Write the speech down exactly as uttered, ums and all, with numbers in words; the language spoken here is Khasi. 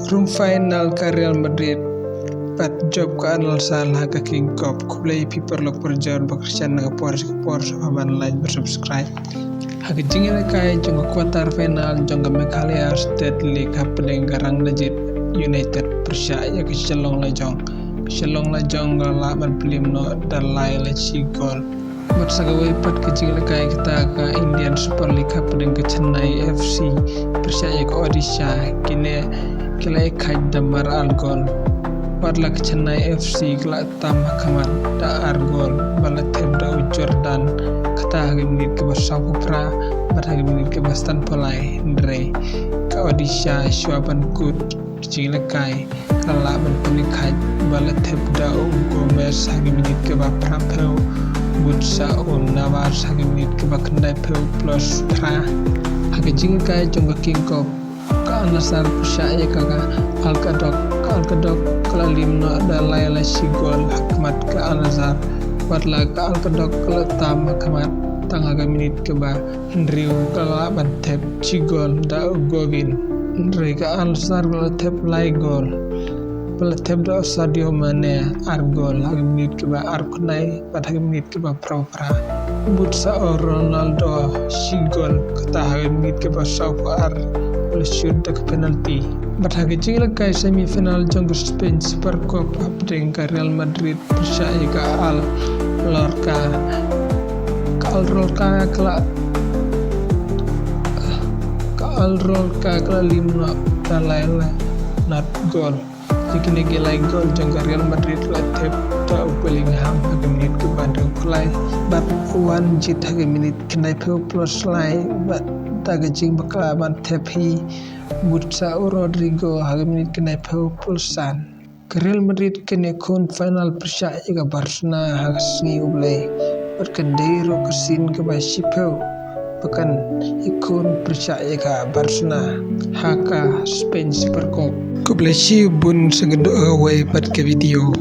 Rung final ka Real Madrid bad jop ka Al Nassr ha ka King Cup. Khublei ïa phi paralok parajor ba kyrshan na ka por sha ka por, sngewbha ban like bad subscribe. Ha ka jingïalehkai jong ka quarter final jong ka Meghalaya State League hapdeng ka Rangnajit United pyrshah ïa ka Shillong Lajong. Ka Shillong Lajong ka la lah ban pynliem noh da lai la shi gol. Bad sa kawei pat ka jingïalehkai kata ka Indian Super League hapdeng ka Chennai F C pyrshah ïa ka Odisha, kine ki la ïakhaid da mar ar gol. Bad la ka Chennai F C ka la tam ha khmat da ar gol, ba la thep da u Jordan Kata ha ka minit kaba sawphew phra bad ha ka minit kaba sanphew lai, hynrei ka Odisha shuwa ban kut ka jingïalehkai ka la lah ban pynïakhaid, ba la thep da u Gomez ha ka minit kaba phraphew, bad sa u Navas ha ka minit kaba khyndaiphew plus phra. Ha ka jingïalehkai jong ka King Cup, ka Al Nassr pyrshah ïa ka, ka Al Qaddouk. Ka Al Qaddouk ka la liem noh da lai la shi gol ha khmat ka Al Nassr. Bad la ka Al Qaddouk ka la tam ha khmat tang ha ka minit kaba hynriew, ka la lah ban thep shi gol da u Gobin. Hynrei ka Al Nassr ka la thep lai gol, ba la thep da u Sadio Mane ar gol ha ka minit kaba arphew khyndai bad ha ka minit kaba phraphew phra. Bad sa u Ronaldo shi gol, kata ha ka minit kaba sawphew ar, ba la shut da ka penalty. Bad ha ka jingïalehkai semi final jong ka Spain Super Cup hapdeng ka Real Madrid pyrshah ïa ka Al Lorca. Ka Al Lorca ka la, ka Al Lorca ka la liem noh da lai la nat gol. Ïa kine ki lai gol jong ka Real Madrid la thep da u Bellingham ha ka minit kaba hynriewphew lai, bad u Wan Jit ha ka minit khyndaiphew plus lai, bad da ka jingbakla ban thep hi, bad sa u Rodrygo ha ka minit khyndaiphew plus san. Ka Real Madrid kan ïakhun final pyrshah ïa ka Barcelona ha ka sngi U Blei, bad kan dei ruh ka sien kaba shiphew ba kan ïakhun pyrshah ïa ka Barcelona ha ka Spain Super Cup. Khublei shibun, sa kynduh ha kawei pat ka video.